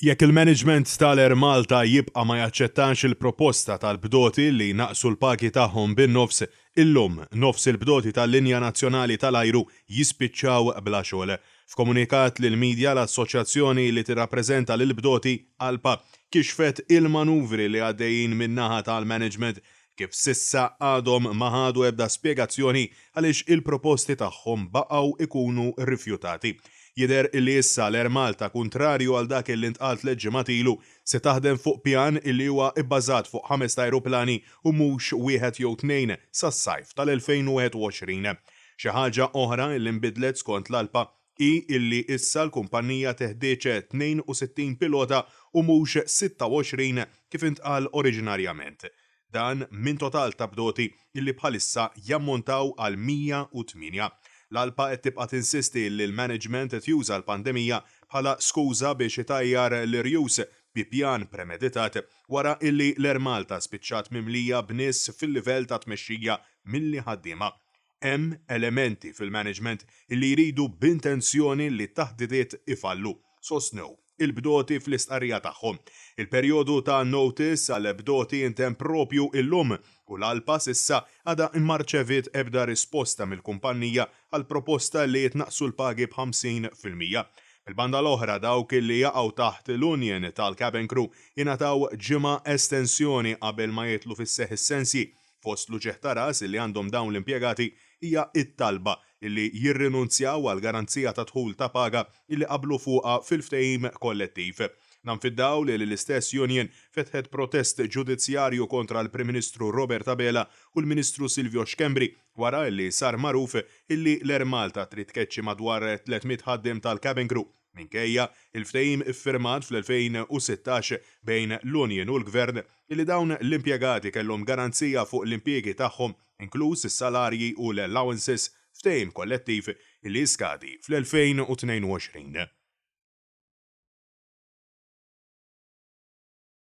Jekk il-management tal-Air Malta jibqa' ma jaċċettax il-proposta tal-bdoti li jnaqqsu l-pagi tagħhom bin-nofs, illum nofs il-bdoti tal-linja nazzjonali tal-ajru jispiċċaw bla xogħol. F'komunikat lill-media l-assoċjazzjoni li tirrappreżenta lill-bdoti, ALPA, kixfet il-manuvri li għaddejjin min-naħa tal-management kif s'issa għadhom ma ħadu ebda spjegazzjoni għaliex il-proposti tagħhom baqgħu jkunu rrifjutati. Jidher illi issa l-Air Malta, kuntrarju għal dak illi ntqal tlett ġimgħat ilu, se taħdem fuq pjan illi huwa bbażat fuq ħamest ajruplani u mhux wieħed jew tnejn sas-sajf tal-2021. Xi ħaġa oħra illi nbidlet skont l-ALPA hi illi issa l-kumpannija teħtieġ 62 pilota u mhux 26 kif intqal oriġinarjament. Dan minn total ta' bdoti illi bħalissa jammontaw għal 108. L-ALPA qed tibqa' tinsisti illi l-management qed juża l-pandemija bħala skuża biex itajjar l-irjus bi pjan premeditat wara illi l-Air Malta spiċċat mimlija b'nies fil-livell ta' tmexxija milli ħaddiema. Hemm elementi fil-management illi jridu b'intenzjoni li t-taħdidiet ifallu, sostnew il-bdoti fl-istqarrija tagħhom. Il-perjodu ta' notice għall-bdoti intemm proprju illum u l-ALPA s'issa għadha ma rċeviet ebda risposta mill-kumpannija għall-proposta li jitnaqqsu l-pagi b'50%. Mill-banda l-oħra dawk li jaqgħu taħt l-union tal-cabin crew ingħataw ġimgħa estensjoni qabel ma jidħlu fis-seħħ is-sensji. Fost l-uġigħ ta' ras li għandhom dawn l-impjegati hija t-talba li jirrinunzjaw għall-garanzija ta' dħul ta' paga li qablu fuqha fil-ftehim kollettiv. Dan fid-dawl li l-istess union fetħet protest ġudizzjarju kontra l-Prim Ministru Robert Abela u l-Ministru Silvio Schembri wara li sar magħruf illi l-Air Malta trid tkeċċi madwar 300 ħaddiem tal-cabin crew. Minkejja il-ftehim iffirmat fl-2016 bejn l-union u l-Gvern illi dawn l-impjegati kellhom garanzija fuq l-impjiegi tagħhom inkluż is-salarji u l-allowances, ftehim kollettiv illi jiskadi fl-2022.